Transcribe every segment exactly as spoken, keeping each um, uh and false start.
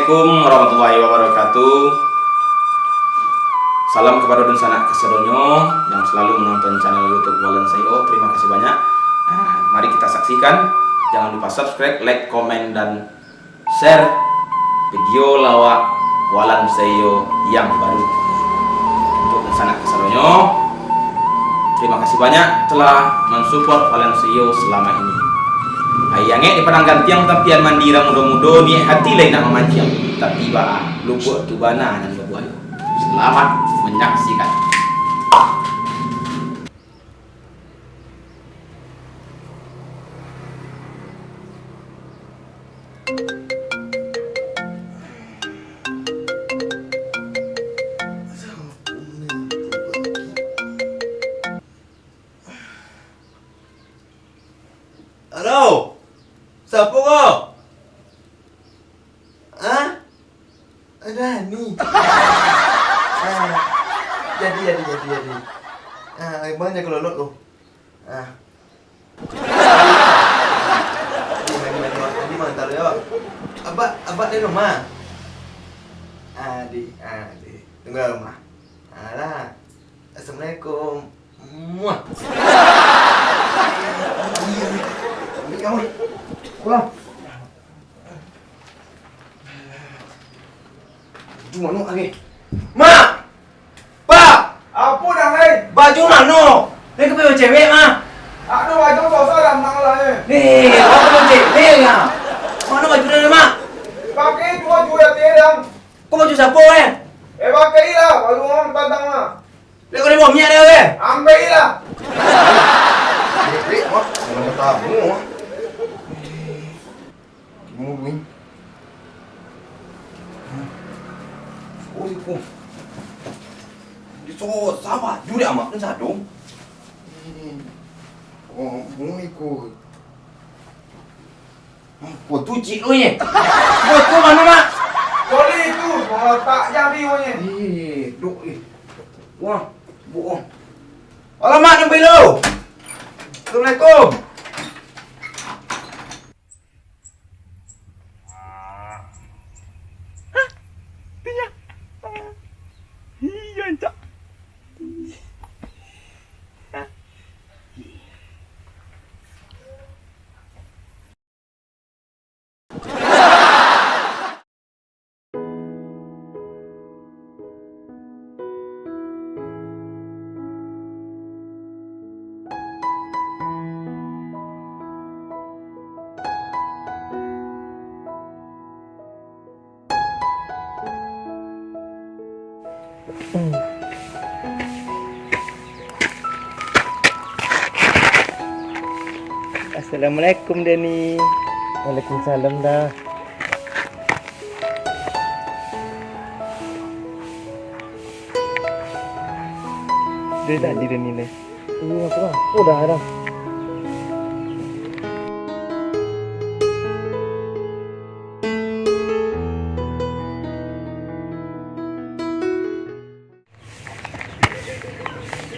Assalamualaikum warahmatullahi wabarakatuh. Salam kepada dunsanak kasadonyo yang selalu menonton channel YouTube Walan Sayo. Terima kasih banyak. Nah, mari kita saksikan. Jangan lupa subscribe, like, komen, dan share video lawak Walan Sayo yang baru. Untuk sanak kasadonyo, terima kasih banyak telah mensupport Walan Sayo selama ini. Aia angek di Padang Gantiang, tapian mandi urang mudo-mudo, niaik hati lai nak mamanciang. Tapi baa, lubuak tu bana nan babuayo. Selamat menyaksikan. Halo? Sapo ko? Hah? Dani. Ah, jadi, jadi, jadi, jadi. Ah, banyak kalau lok tu. Ah. Adi, mandi, mandi, mandi, mandi, mantap yo. Abak, abak di rumah. Adi, adi. Tunggu di rumah. Alah. Assalamualaikum. Muah. Ambil kamu. Pulang. Baju mano lagi? Mak! Pak! Apo, Dang, lai? Baju mano? Lai ka pai bacewek, Mak? Aduh, baju susah dah manang lah, eh. Ni, awak ka bacewek, ya? Mano baju Dani, Mak? Pakai tu baju ya, Dang. Ko baju siapo, eh? Eh, pakai lah, baju urang tantang lah. Lai ka dibawa minyak dah, eh? Ambil lah. Bebek, Mak. Dalam tamu, Mak. Timun, Win. Oh, iko. Diso sabar, juri amak pun sadong. Oh, oh, iko. Ko tu cik tu, ye. Ko tu mano, Mak? Coli tu, matak jam limo, ye. Eh, dok, eh. Wah, bohong. Alamak, nan bilo. Assalamualaikum. Hah? Tinya. Iya, Cak. Assalamualaikum, Dani. Waalaikumsalam, Da. Dari tadi, Dani, lai. Iya, aku dah. Udah, dah.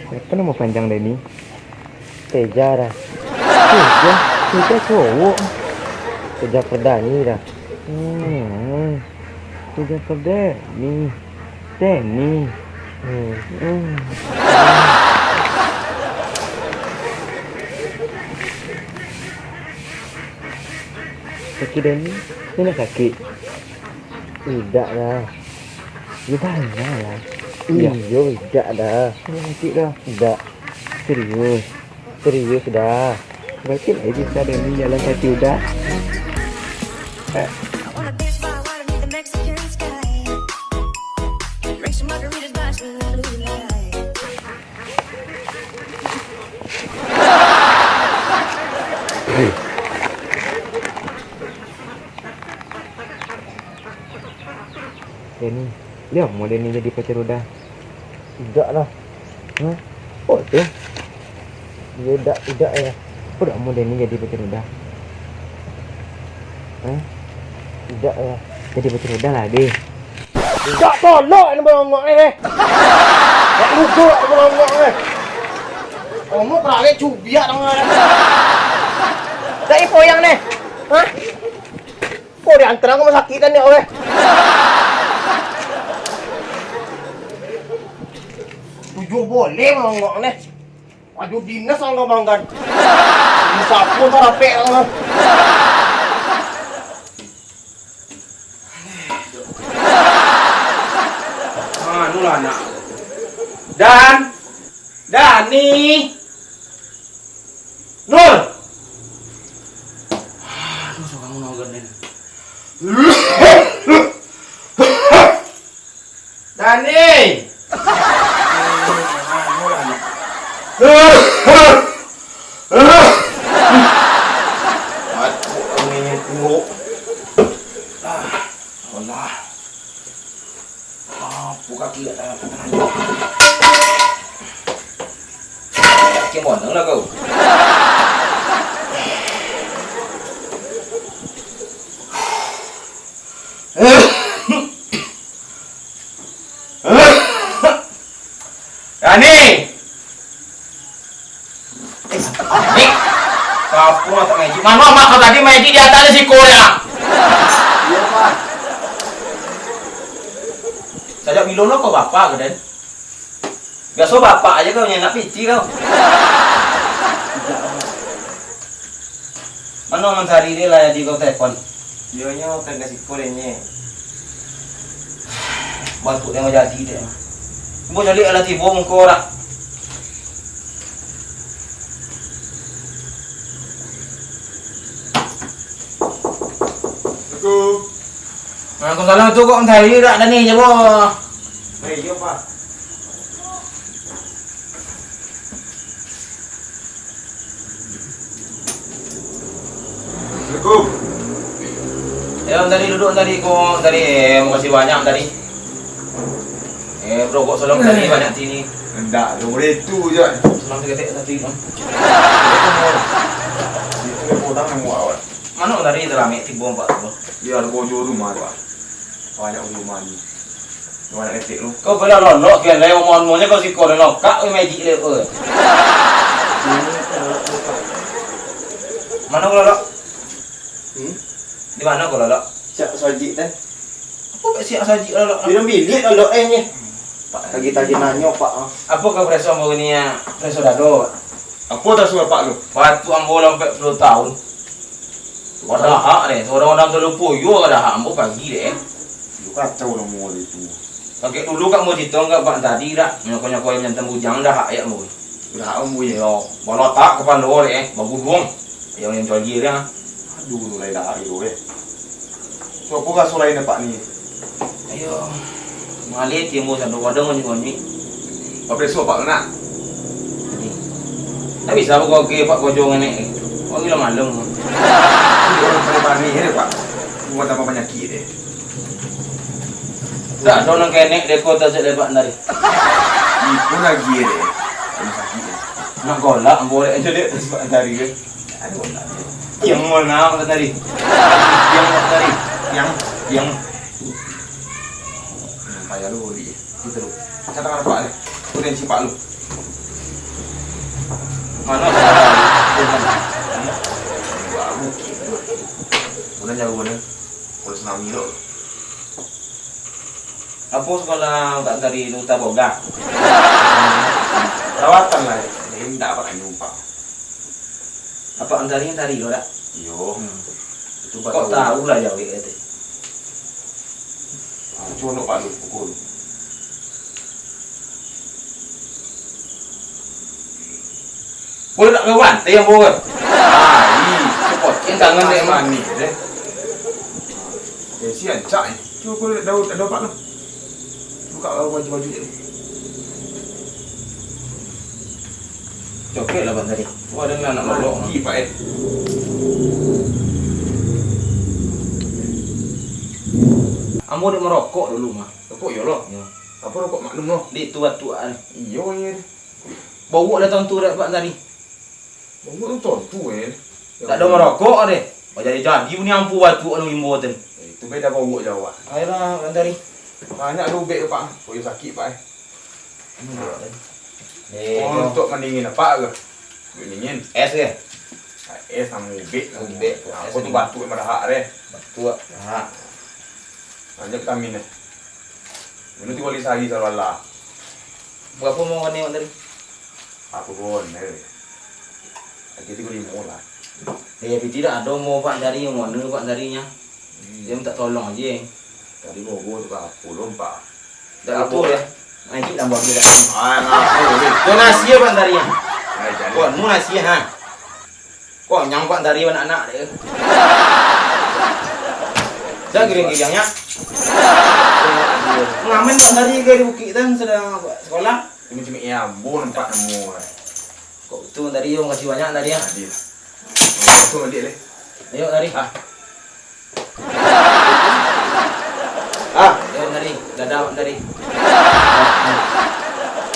Siapa nama panjang Dani? Teja dah. Teja, Teja cowok. Teja Perdani dah. Hmm. Teja Perdani. Dani. Hmm. Hmm. Sakik Dani? Ni nak sakik? Idak lah. Yo bana lah. Iyo, idak dah. Ni sakik dah. Idak. Serius. Serius dah. Berarti lah bisa Dani jalan kaki udah. Eh. Dani, lai amuah Dani jadi pacar Uda? Idak lah. Hah? Apo tu? Iyo, idak, idak yo. Apo dak amuah Dani jadi pacar Uda? Hah? Idak yo. Jadi pacar Uda lah, deh. Dak tolok ni bangok ni, eh. Dak lugu ni bangok ni. Kamu perawit cubiak dong. Dak ipo yang ni. Hah? Kok diantar ka rumah sakik tadi, weh? Tujuah boleh mangok neh. Aduh, dinas angka manggan. Disapu tarapek lah. Anu lah, nak. Dan, Dani. Nur. Aduh, sorang manggan ni. Dani! Batuk angin kulo. Ah, alah. Apo kaki dak tangan, tangan. Yakin bonang lah kau. Dani! Eh, Dani! Kapo matak magic? Mano amak kau tadi magic di ateh siko, yo? Iyo, Pak. Sajak bilo lo kau bapak ko, Den? Biaso bapak ajo kau, nyo nak piti kau. Mano Mansari tadi lah, jadi kau telepon? Iyo, nyo kan ka siko deh, Nyek. Batuk den jadi dek. Cubo caliak lah tibo muko dak. Assalamualaikum. Waalaikumsalam. Tu kok Mansari dak tadi, cubo. Eh, iyo, Pak. Assalamualaikum. Yo, tadi duduak tadi ko, tadi, eh, makasih banyak tadi. Eh, bro, kok salam tadi banyak tini. Ndak, ndak buliah tu je. Salam saketek tadi, no. Itu orang yang buat awak. Mano tadi taramek tibo, Pak, tu? Di Arbojo rumah tu, Pak. Banyak rumah ni. Banyak ketek tu. Kau pernah lolok, kian lai omongan-omongnyo kau siko den lokak, weh, magic le, weh. Mano kau lolok? Hmm? Di mano kau lolok? Siap sajik, teh. Apo kok siap sajik lolok? Di dalam bilik lolok, eh, ni. Pak, tagih-tagih nanyo, Pak, ah. Apo kau preso ambo ni, ah? Preso dado, Pak? Apo taso Apak tu? Batuk ambo lah ampek puluah taun. Padahak deh, surang urang tu lupo, iyo ka dahak ambo pagi deh. Iyo kacau lah mulo itu. Kagek dulu kak mo cito kak bak tadi dak, nyoko-nyoko ayam jantan bujang dahak ayak ambo. Dahak ambo, yo. Yo, balatak kapalo deh, baguduang. Ayam-ayam coli deh, ah. Aduh, mulai dahak itu, eh. So, apo raso lain Apak ni? Ayo, maleh timbul sado wadah ngonyo-ngonyo. Papreso Apak tu nak? Jadi, tak bisa kau oke Pak Kojo ngenek. Kau gila malam. Ini orang paling panik ni, Pak. Buat tambah panyakik deh. Tak, dorong kenek deko tak cek lepak dari. Iku lagi deh. Rumah sakit deh. Nak golak, boleh aja deh, sebab dari deh. Yang mana tadi? Yang tadi? Yang, yang. Hmm, payah lu, Dik. Gitu lu. Saya tak nampak deh. Potensi Pak lu. Mana? Wah, mungkin. Udah jauh mana? Kalau tsunami tu. Apo sekolah tak tadi tu tak boga? Perawatan lah, jadi tak apa nak nyumpah. Apak Antari, Antari lo dak? Iyo. Hmm. Itu kok tahu lah jawek itu? Ah, cunuk Pak Duk, pukul. Boleh tak kawan? Tayang bawah. Ah, ih, sepot. Yang tangan dia manis deh. Eh, sian cak ni. Cuba kau lihat daun, daun Pak Duk. Buka baju-baju je. Copek lah, Pak, tadi. Wah, ada nak lolok. Mati, Pak, eh. Ambo dek merokok dulu, mah. Rokok iyo lo. Iyo. Apa rokok Magnum lo? Di tu batuan. Iyo, iyo. Bawa lah tahun tu, Pak, tadi. Bawa tu tahun tu, eh. Tak ada merokok, deh. Jadi-jadi bunyi ampu batu anu imbo tu. Eh, itu beda bawa jawab. Ayolah, Pak, tadi. Banyak lubek tu, Pak. Kau sakit, Pak, eh. Eh, oh, itu. Untuk mendingin apa ke? Mendingin. Es ke? Eh, samo ubek. Ubek. Aku tu batuk yang marahak deh. Batuk, marahak. Lanjut vitamin deh. Minum tigo kali sehari salah. Berapa mau kena, Wan, tadi? Aku pun, eh. Lagi tigo limo lah. Eh, tapi tidak ada mau Pak Sari, yang mana Pak Sarinya? Dia minta tolong aja. Tadi bobo tu ka apo lompat. Tak apo ya. Nanti tambah lagi dah. Ah, nah, boleh. Donasi ya, Pak Sari, ya? Ai, jangan. Wah, donasi ya, ha. Kok nyang Pak Sari anak-anak dia. Dah giring-giringnya. Ngamen Pak Sari ke di bukit kan sedang sekolah. Cuma-cuma ya, bon nampak nemu. Kok tu tadi, yo, makasih banyak tadi, ya. Tadi. Aku balik leh. Ayo, tadi. Ah. Ah. Ayo, tadi. Dadah, tadi.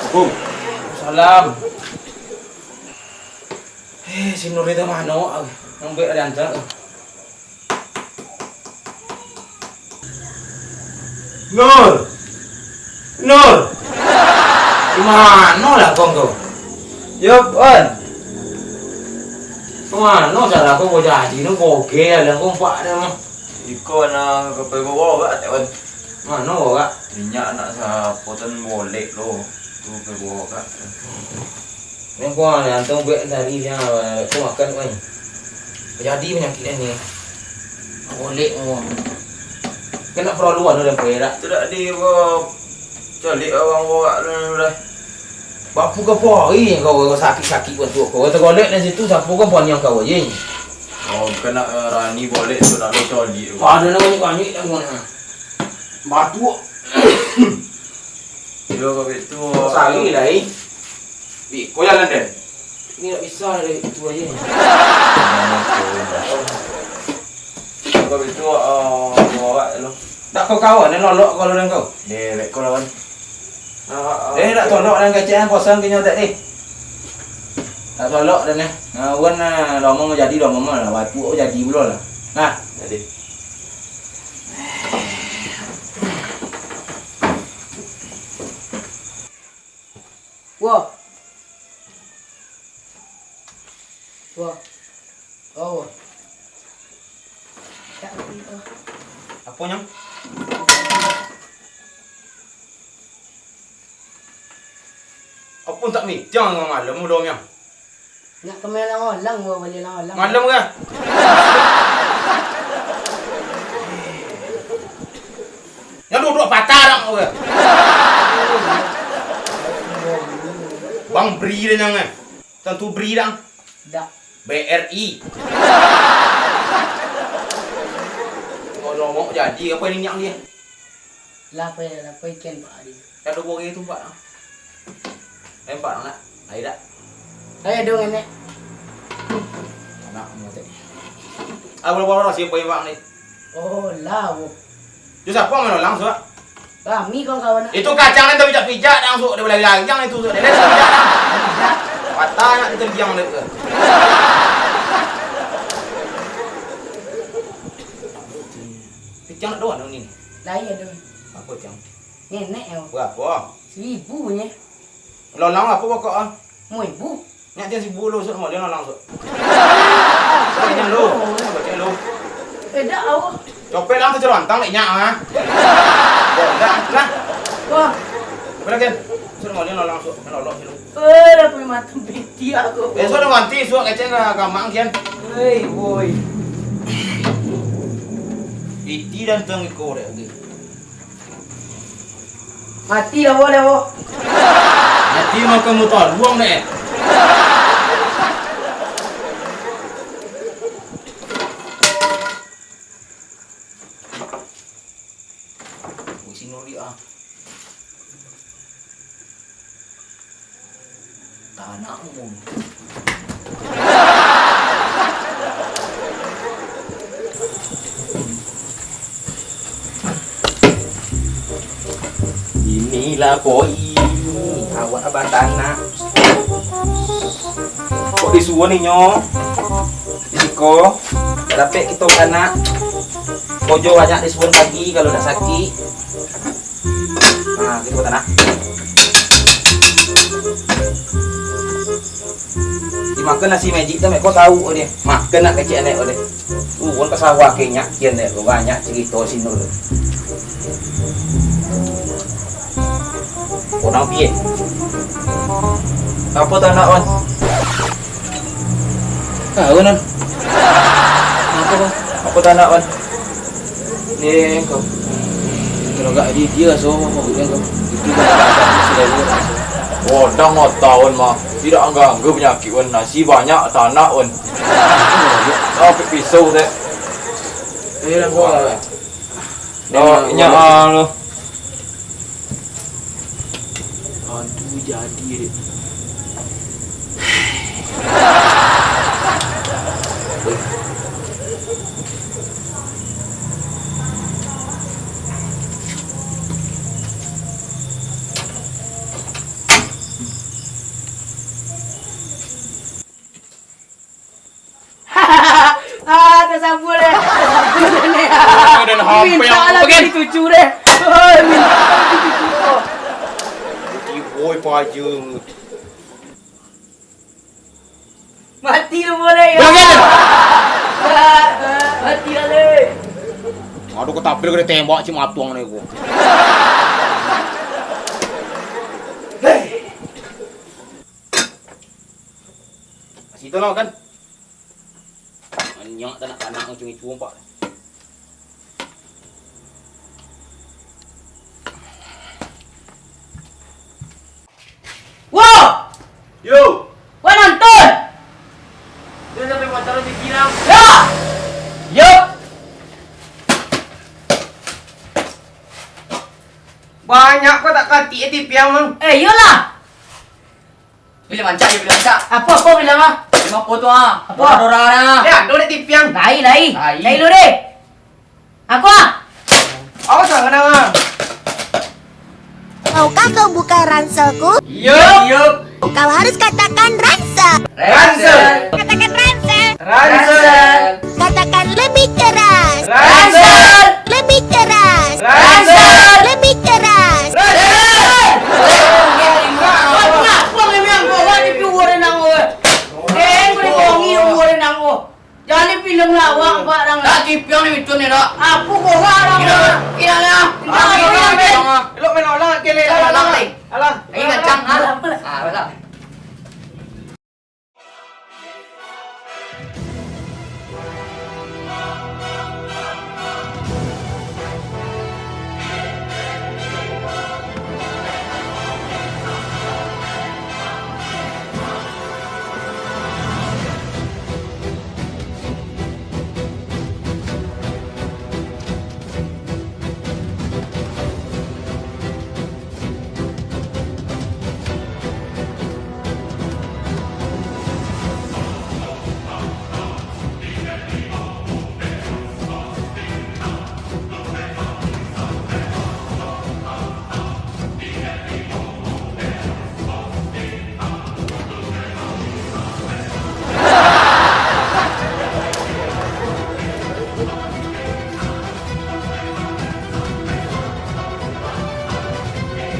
Assalamualaikum. Salam. Eh, si Nur itu mano? Nang buek ada antar. Nur! Nur! Di mano lah kau tu? Yo, Wan. Di mano salah kau, kau jadi tu, kau oke lah, kau empat dah mah. Iko nak ka pai bawa kak, Wan. Mano kau, Kak? Minyak nak sapotan bolek lo. Tu pai bawa kak. Ni kau ni, antum buek tadi dia, tu makan, Wan. Jadi panyakik ni. Bolek mo. Kena perlu anu dan perak. Tu dak di, calik orang borak tu dah. Bapu ka pori kau, kau sakik-sakik pun tu. Kau tergolek dari situ, siapa kau pun yang kau je. Oh, kena, eh, rani bolek tu nak lo calik tu. Ada nak banyak-banyak dah kau nak. Batuk. Yo, kau itu. Sari lah, eh. Di, kau jalan deh. Ni nak bisa dari itu aja ni. Kau itu, ah, bawa lo. Tak kau kawan, dia nolak kalau dengan kau. Dia baik kau lawan. Ah, ah, Eh, tak tolak dan kecek, bosan kena tak deh. Tak tolak dan eh. Nah, wan, ah, lama jadi lama mah lah. Waktu aku jadi pulo lah. Nah, jadi. Wah. Wah. Oh. Apo, Nyang? Apo tak mitiang tangah malam udah, Nyang? Nak ka main lang-lang, gua bali lang-lang. Malam kah? Nyang duduak patah dang kau kah? Bang bri dah, Nyang, eh. Tantu bri dang. Dak. B R I. Kalau mau jadi, apa ini yang dia? Lah, apa ya, lah, apa ikan, Pak Adi? Kada boleh tu, Pak. Eh, Pak, nak? Ayo dak? Ayo dong, Nenek. Anak mau tadi. Ah, bola-bola, siapa yang Pak ni? Oh, lah, bu. Yo, siapa yang langsung, Pak? Kami kawan-kawan. Itu kacang nan tapijak-pijak langsung, dia lari-lari yang itu, dia lari-lari yang. Patah nak diterjang dia tu. Pijak nak doang ni. Lah, iya, dong. Apa, Cang? Nenek, yo. Berapa? Seribu nye. Lolang apa pokok, ah? Seribu. Nyak, dia seribu lo, sok, mau dia lolang, sok. Ini lo, ini baca lo. Eh, dak, awak. Copet lang tu celontang, lek nyak, ha? Dah, lah. Wah. Apa lagi? Sok, mau dia lolang, sok. Lolok, sok. Eh, dah punya mata piti aku. Eh, sok, dah ganti, sok, kecek ke gampang, kian. Hei, woi. Piti dan tengikor, ya, oke. Mati lah, boh, dah, boh. Mati makan mutaluang, dek. Wih, si Nuri, ah. Tanak umum. Inilah poi awak batanak. Kok disuruh ni nyo? Di siko, dapek kito batanak. Kojo banyak disuruh pagi kalau nak sakik. Nah, gitu, Tanak. Terima Kan nasi magic tu, mek ko tahu ko deh. Makan nak kecek anak ko deh. Urun ka sawah kenyak kian deh, ko banyak cerita si Nur. Orang piye? Apa tanak, Wan? Tahu, Nan. Apa, Bang? Apa tanak, Wan? Eh, kau. Kalau gak di dia, so, kau bilang kau. Itu kan selera. Bodang otak Wan mah. Tidak angga-angga penyakit Wan. Nasi banyak, tanak Wan. Sampai pisau teh. Eh, dah, gua. Dah, nyak, ah, lo. Aduh, jadi, dek. Ah, tersambung deh. Tersambung deh. Oh, dan hampir minta yang lagi bagian. Dituju deh. Oh, minta lagi dituju. Boy, Pak Haji. Mati lu boleh, ya. Bagian. Ah, ah, mati lah, deh. Aduh, ketapil kena tembak, cimatuang ni, gua. Situ lah, kan. Banyak tanak-tanak macam itu, Pak. Wah! Yo! Wah, nonton! Dia sampai pacaran di Pinang. Ya! Yo! Banyak kau tak katik, eh, tipiang, Mang. Eh, iyolah! Bila mancak je, bila mancak. Apa, apa bila mah? Lima puluh tu, ah. Apa? Dora-dora, ah. Ya, dora tipiang. Lai, lai. Lai. Lai lu deh. Aku, ah. Awas, ah, kena, ah. Maukah kau buka ranselku? Yup, yup. Kau harus katakan ransel. Ransel. Katakan ransel. Ransel. Katakan lebih keras. Ransel. Lebih keras. Ransel. Lebih keras. Ransel. Jan filem lawak, Pak, dang. Tak tipiang ni, Mitun, ni, nak. Aku bohong, dang. Indak, indak, indak. Indak, indak, indak. Elok main ulang, kele, alah, alah, alah. Alah. Ayo, ngacang, ha? Ah, alah.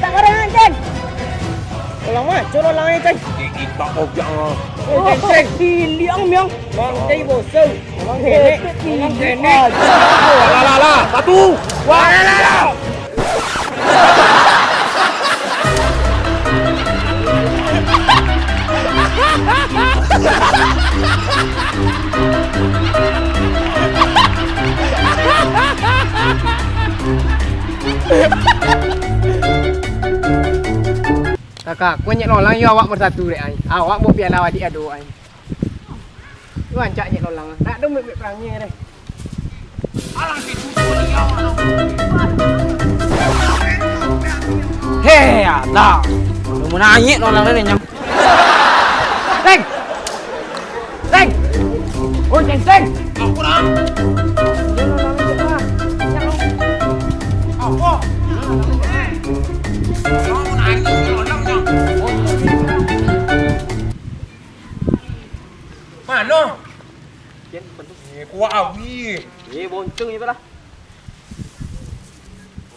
Tak barang, Cen. Ulang mah, cun ulang ni, Cen. Gigi tak objek ah. Oh, Cen, Cen. Piliang, Miang. Bang, Cen, bosong. Ulang kenek, ulang kenek. Lah, lah, lah. Satu. Wah, lah, lah, lah. Kakak, kau nyek lolang yo awak bersatu dek ai. Awak buek piala wadik ado ai. Rancak nyek lolang. Nak dong buek perangai deh. Hei, ada. Lu mau nanyek lolang deh nyam. Teng! Teng! Oi, Teng, Teng! Apo, Nang? Apo? Mano? Eh, kuak awi. Eh, bonceng je lah.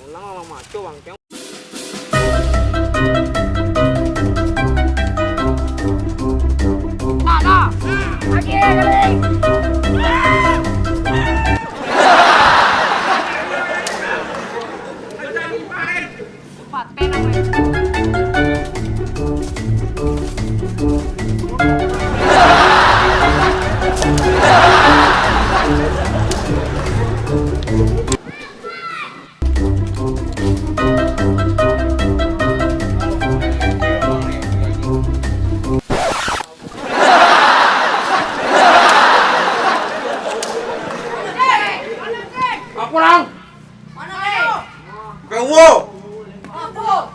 Ulang lah, maco bangkeng. Lah, lah. Apo, Lang? Bukan uwo. Apo?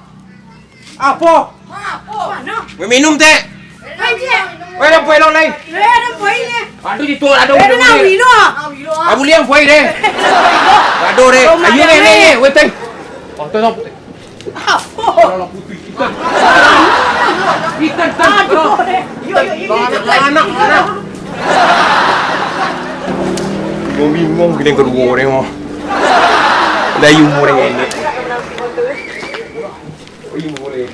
Apo? Apo? Minum, Tek. Weh, ado apo elok lai? Aduh, itu ado. Abu liang buai deh. Ado deh. Ayo, deh, deh, deh. Weh, Tek. Oh, tu, tu. Apo? Ikan. Ikan, ikan. Aduh, deh. Yo, yo, yo, yo. Anak, anak, anak. Bingung, bingung, kini kaduo deh, mah. Dah umur yang ini. Oh, iya, boleh.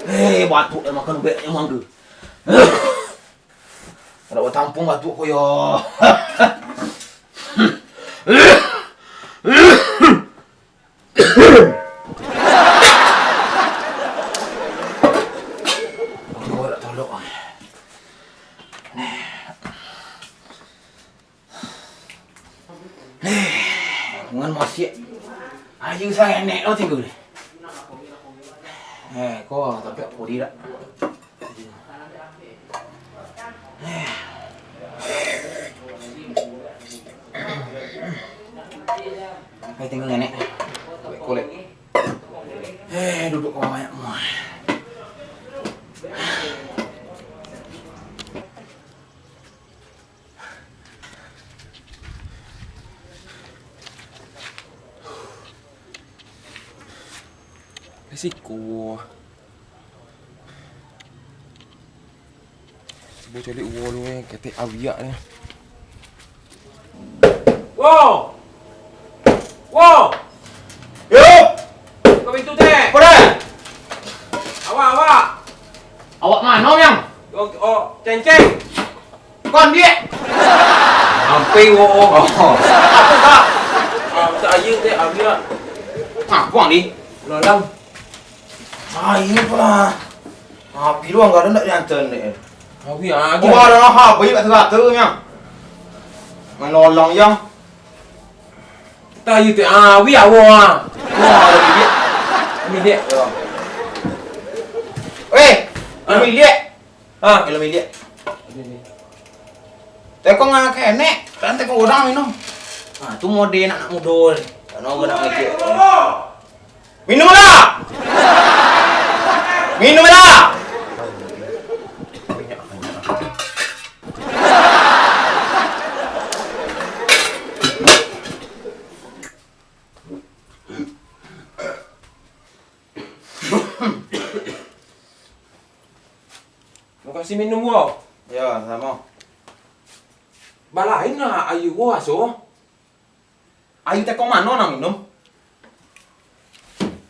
Eh, batuk dah makan ubek yang mangga. Kada batampuang batuk ko yo. Aduh, nak tolok. Neh, ngan masiak. Ayu sangenek lo tinggu ni. Eh, ko tapi pudi dak? Eh. Eh, tinggu nenek. Kolek, kolek. Eh, duduk ka bawah banyak muah. Risiko. Cubo caliak uwo lu, eh, ketek awiak ni. Wo! Wo! Yo! Buka pintu, Tek! Apo, Dek? Awak, awak! Awak mano, Miang? Oh, oh, Cengceng! Kon, Diak! Ampeh, wo. Oh. Apo, Kak? Ah, tak aja, Tek, awiak. Ngapo, Ang, di? Lolang. Ah, iyo pula. Api lu anggaran ndak diantar, Dek. Awi aja. Oh, ada lah, api kat tengah tu, Miang. Main lolang, Yang. Tak aja, Tek. Ah, awi awo, ah. Wah, ada bilik. Bilik. Yo. Weh, ah. Bilik. Ha, kalau miliak. Tekong ah kenek, kan tekong urang minum. Ha, tu mode anak mudo. Kano urang mikir. Minumlah! Minumlah! Makasih minum, wo. Yo, samo. Balain lah aia wo aso. Aia tekong mano nan minum?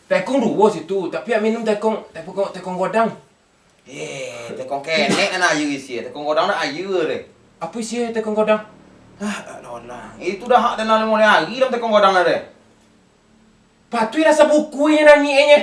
Tekong duo situ, tapi yang minum tekong, tekong, tekong godang. Eh, tekong kenek nan aia isi, tekong godang nak aia deh. Apa isi tekong godang? Ah, tak tahu lah. Itu dah hak tenang mulai hari dalam tekong godang dah deh. Patuih rasa buku inyo nangih inyo.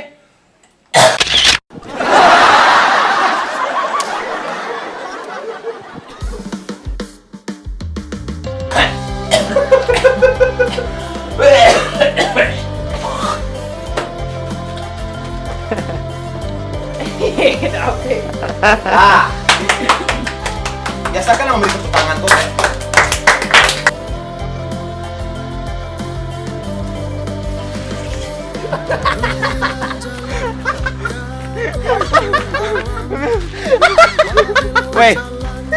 Ah. Biasakan lah memberi tepuk tangan tu. Weh,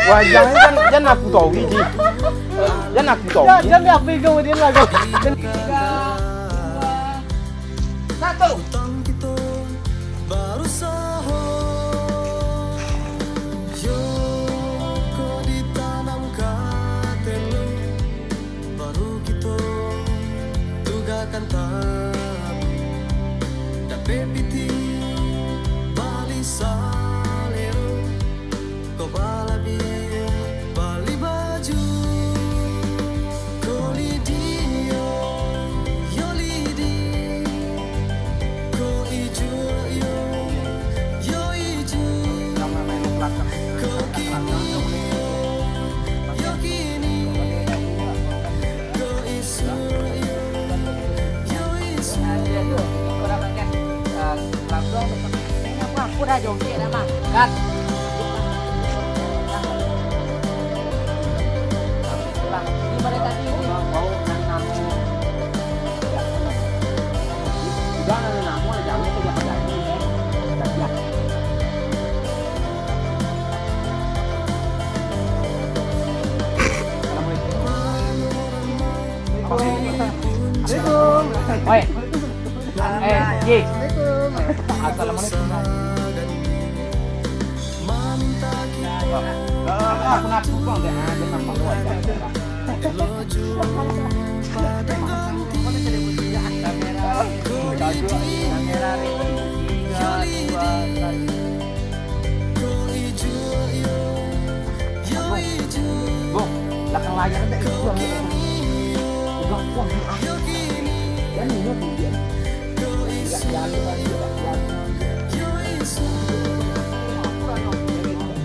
wajah ni kan, jan aku tahu, Ji. Jan aku tahu. Jan, jan dia pegang dia lah, kau. Satu. Baru kito Kan tabu, dapek pitih bali salero, ko balabiah bali baju, ko lidi yo, yo lidi, ko ijuak yo, yo ijuak, ko kini yo, yo kini. Oi. Eh, Ji. Assalamualaikum. Aku nak tukang deh, ah, dia nampak lu aja. Bro, belakang layar teh itu yang pegang kuah di atas. Dan ini tuh dia.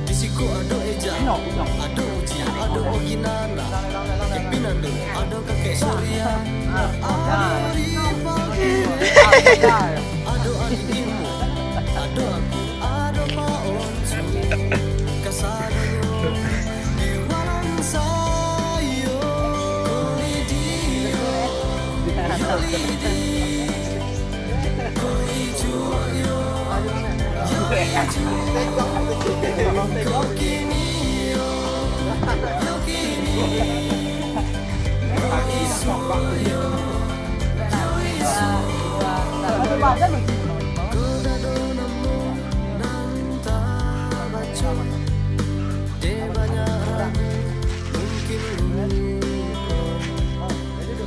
Di siko ado Eja, ado Uji, ado Oginana, Kevin Ando, ado kakek Surya, ado Rifa, ado Adi Ilmu, ado aku, ado Pak Onsu. Kasadonyo di walang sayo, ko lidi yo, yo lidi.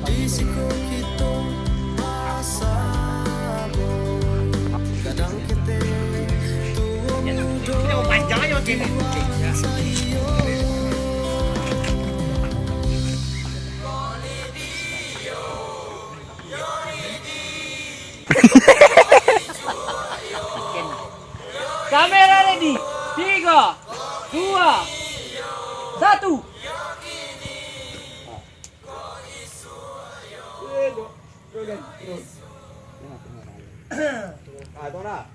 Di siko kito basamo, gadang ketek, tuo mudo, di walang sayo. Kamera ready, tigo, duo, satu. Ah, tu lah.